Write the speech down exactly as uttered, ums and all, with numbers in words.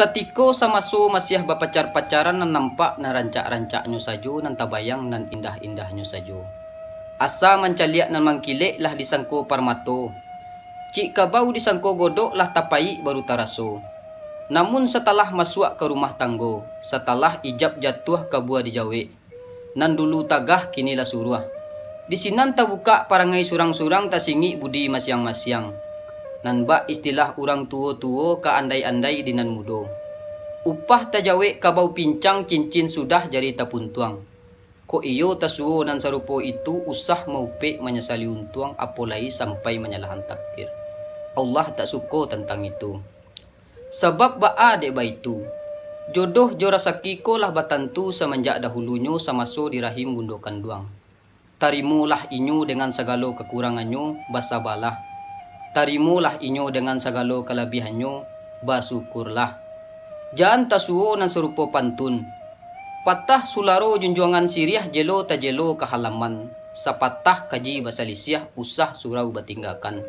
Satiko samaso masiah bapacar-pacaran, nan nampak nan rancak-rancaknyo sajo, nan tabayang nan indah-indahnyo sajo. Asa mancaliak nan mangkilek lah disangko parmato. Cik kabau disangko godok lah tapayik baru taraso. Namun satalah masuak ka rumah tanggo, satalah ijab jatuah kabua dijawek, nan dulu tagah kini lah suruah. Di sinan tabukak parangai surang-surang, tasingik budi masiang-masiang. Nan bak istilah urang tuo-tuo ka andai-andai di nan mudo. Upah tajawek kabau pincang, cincin sudah jari tapuntuang. Kok iyo tasuo nan sarupo itu usah maupek manyasali untuang, apo lai sampai manyalahan takdir. Allah tak suko tantang itu. Sabab baa dek baitu? Jodoh jo rasaki ko lah batantu samanjak dahulunyo samaso di rahim bundo kanduang. Tarimolah inyo dengan sagalo kakurangannyo, basabalah. Tarimolah inyo dengan sagalo kalabihannyo, basyukurlah. Jan tasuo nan sarupo pantun. Patah sularo junjuangan siriah, jelo tajelo ka halaman. Sapatah kaji basalisiah, usah surau batinggakan.